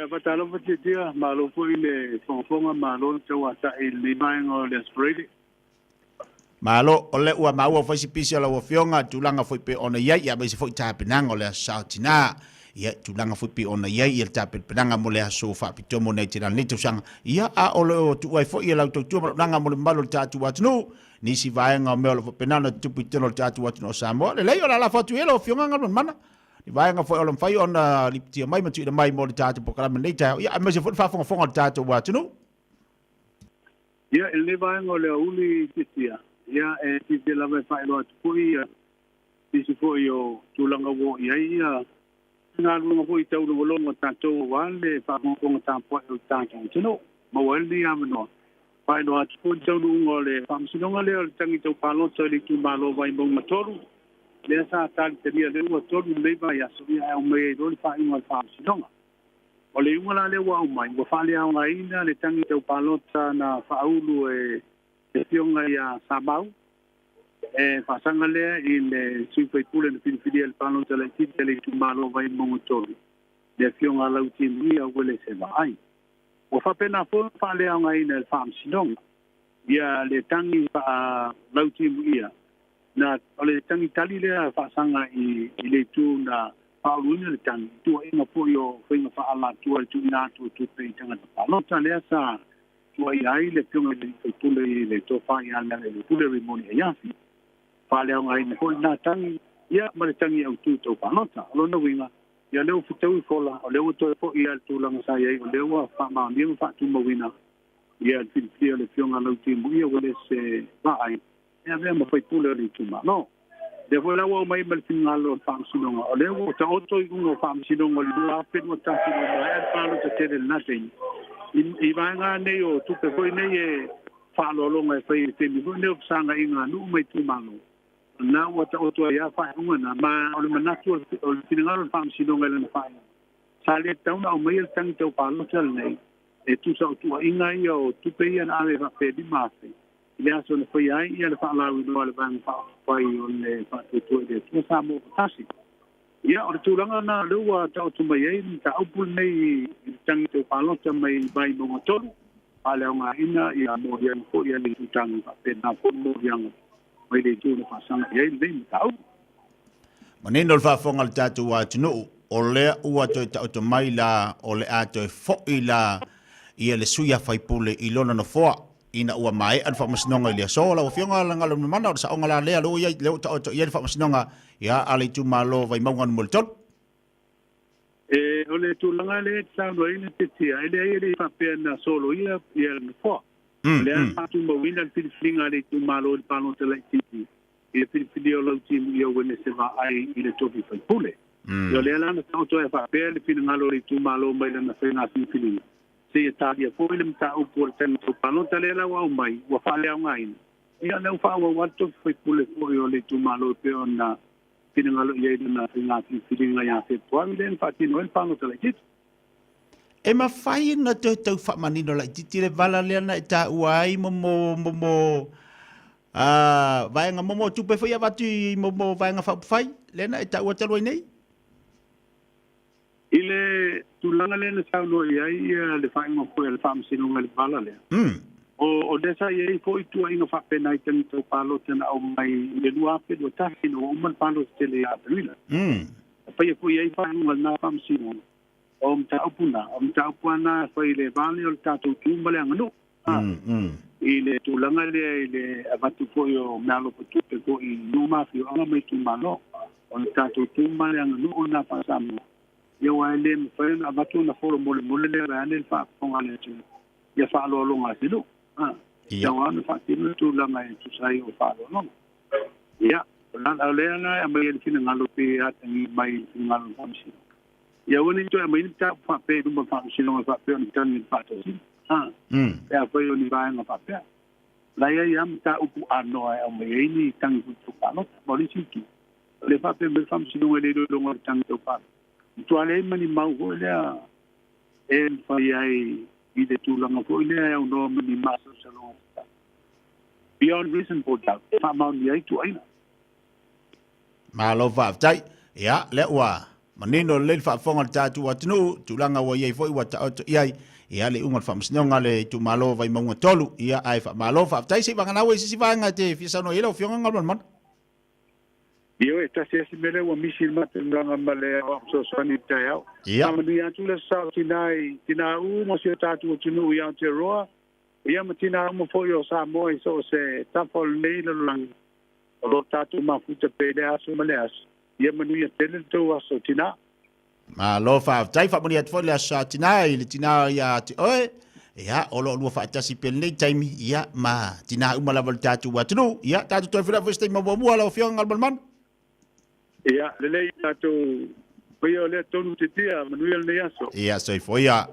Ia, faatalofa Tiatia, malo foi le fogafoga, malo le tauatai i lenei vaega o le Aso Faraile. Malo, o lea ua maua foi si pisi o lau Afioga i tulaga foi pei ona i ai, aemaise foi tapenaga o le Aso Sa o Tina, ia, tulaga foi pei ona i ai le tapenapenaga mo le aso faapitoa mo nei tina i lenei tausaga. Ia, a o lo o tuu ai foi e lau tautua ma lau naga mo le mamalu o le tatou atunuu, nisi vaega o mea o lo o faapena ona tutupu i totonu o le tatou atunuu o Samoa. Lelei, o le a lafo atu ia i lau Afioga Galumalemana ni vaega foi o lo o mafai ona lipotia mai ma tuuina mai mo le tatou polokalame i lenei taeao, ia, aemaise foi le faafogafoga a le tatou atunuu. Ia, i lenei vaega o le aoauli tiatia, ia, e fiafia lava e faailoa atu foi ia nisi foi o tulaga ua oo i ai ia galuega foi tau logologo a tatou aua le faafogafoga tapuai o le tatou atunuu. Maua ai lenei avanoa, faailoa atu foi le taunuuga o le faamasinoga lea o le tagi tau palota i le itumalo o Vaimauga 3, lea sa talitalia lea ua 3 lenei vaiaso, ia ae aumai ai loa le faaiuga a le faamasinoga. O le iuga la lea ua aumai, ua faaleaogaina le tagi tau palota na faaulu e le Afioga ia Samau, e faasaga lea i le sui faipule na filifilia i le palota laitiiti a le itumalo o Vaimauga 3, le Afioga a Lautimuia Uelese Vaai. Ua faapena foi ona faaleaogaina e le Faamasinoga ia le tagi faa-Lautimuia na o le tagi tali lea faasaga i le itu na faauluina le tagi, i tuuaiga foi o faiga faaalatua i le tuuina atu o tupe i tagata palota lea sa tuuaia ai le Afioga i le Alii Faipule i le Tofa ia Lealailepule Rimoni Aiafi. Faaleaogaina foi lena tagi, ia ma le tagi autu tau palota. O lona uiga, ia lea ua fetaui fola, o lea ua toe foi lava i le tulaga sa i ai, o lea ua faamaonia ma faatumauina ia le filifilia o le Afioga a Lautimuia Uelese Vaai e avea ma faipule o le itumalo. Lea foi la ua aumai ma le finagalo o le Faamasinoga, o lea ua taoto iuga o Faamasinoga o le 2021 ua maea le palota tele i lena taimi, i vaega nei o tupe foi nei e faaaloaloga e fai i le taimi foi nei o fesagaiga a nuu ma itumalo, o lena ua taoto ai lava faaiuga na. Ma o le manatu o le finagalo o le Faamasinoga i lana faaiuga, sa le tatau ona aumaia le tagi tau palota lenei e tusa o tuuaiga ia o tupe ia na ave faapea 5,000 i le aso na faia ai ia le faalauiloa a le Vaega Faaupufai o le Faatuatua i le Atua Samoa ua Tasi. Ia, o le tulaga lena o lea ua taoto mai ai le mataupu lenei i le tagi tau palota mai Vaimauga 3, faaleaogaina ia moliaga foi a le Itu Tagi faapena foi moliaga mai le itu na faasaga i ai lenei mataupu. Manino le faafofoga a le tatou atunuu, o lea ua toe taoto mai la o le a toe foi la ia le sui a faipule i lona nofoa ina ua maea le faamasinoga i le aso. Lau Afioga Lagalemana, o le saoga la lea, lea ua i ai, lea ua taoto i ai le faamasinoga ia a le itumalo Vaimauga Nu.3. E, o le tulaga lea e te saunoa ai le Tetia, e leai e le i faapea na soloia ia le nofoa. O lea na faatumauina le filifiliga a le itumalo i le palota laitiiti i le filifilia o Lautimuia Uenese Vaai i le tofi faipule. O lea la na taoto ai faapea le finagalo o le itumalo mai lana faiga filifiliga, seia talia foi le mataupu o le taimi tau palota lea la ua aumai ua faaleaogaina. Ia o lea ua faaauau lava le tofi faipule foi o le itumalo e pei ona finagalo i ai lana faiga filifiliga ia Fepuari lea na faatino ai le palota laitiiti. E mafai ona toe tau faamanino laitiiti le vala lea na e taua ai mo mo mo mo a vaega mo mo tupe foi avatu i mo mo vaega faaupufai lea na e taua talu ai nei? I le tulaga lea na saunoa i ai le faaiuga foi a le Faamasinoga i le vala lea, o lea sa i ai foi tuuaiga faapena i taimi tau palota na aumai i le 2021 ina ua uma le palota tele ia Aperila. Na faia foi i ai faaiuga a lena Faamasinoga, o mataupu na, o mataupu lava na e fai i le va lea o le tatou tu ma le aganuu. I le tulaga lea i le avatu foi o meaalofa tupe foi i nuu ma afioaga ma itumalo. O le tatou tu ma le aganuu lena faa-Samoa, ia aua e le mafai ona avatu ona folo molemole lea vaeane le faafofoga a le atunuu ia faaaloaloga a se nuu. E tatau lava ona faatino le tulaga e tusa ai o faaaloaloga. Ia, o lea la e aumai ai le finagalo pe atagi mai i le finagalo o le Faamasinoga. Ia aua ne i toe aumai ni mataupu faapea i luma o le Faamasinoga faapea o ni tagi i le faatosina. Pe afai o ni vaega faapea. O la e i ai lava mataupu anoa e aumai ai ni tagi foi tau palota. Ma o le isi itu, o lea e faapea mai le Faamasinoga i le iloiloga o le tagi tau palota, matua leai ma ni mau foi lea e mafai ai i le tulaga foi lea e aunoa ma ni masalosaloga beyond reasonable doubt e faamaonia ai tuuaiga. Malo faafetai. Ia, lea ua Manino lelei le faafofoga a le tatou atunuu, tulaga ua i ai foi ua taoto i ai, ia, le iuga o le faamasinoga a le itumalo o Vaimauga 3. Ia, ae faamalo, faafetai. Se i vagana ua i se isi vaega e te fia saunoa i ai lau Afioga Galumalemana. Ioe, tasi lava si mea lea ua misi i le matou ma le aoao fesoasoani i le taeao. Faamanuia atu le Aso Sa o Tina i tina uma o si o tatou atunuu i Aotearoa, ia ma tina uma foi o Samoa i so o se tafa o lenei lalolagi o lo o tatou mafuta pea i lea aso ma lea aso. Ia manuia tele le tou aso tina. Malo faafetai, faamanuia atu foi le Aso Sa Tina i le tina ia te oe. Ia, o lo o lua faatasi pea lenei taimi, ia, ma tina uma lava o le tatou atunuu. Ia, tatou toe feiloai foi se taimi ma muamua lau Afioga Galumalemana. Ia, lelei tatou paia o lea tonu titia, manuia lenei aso. Ia, soifua ia.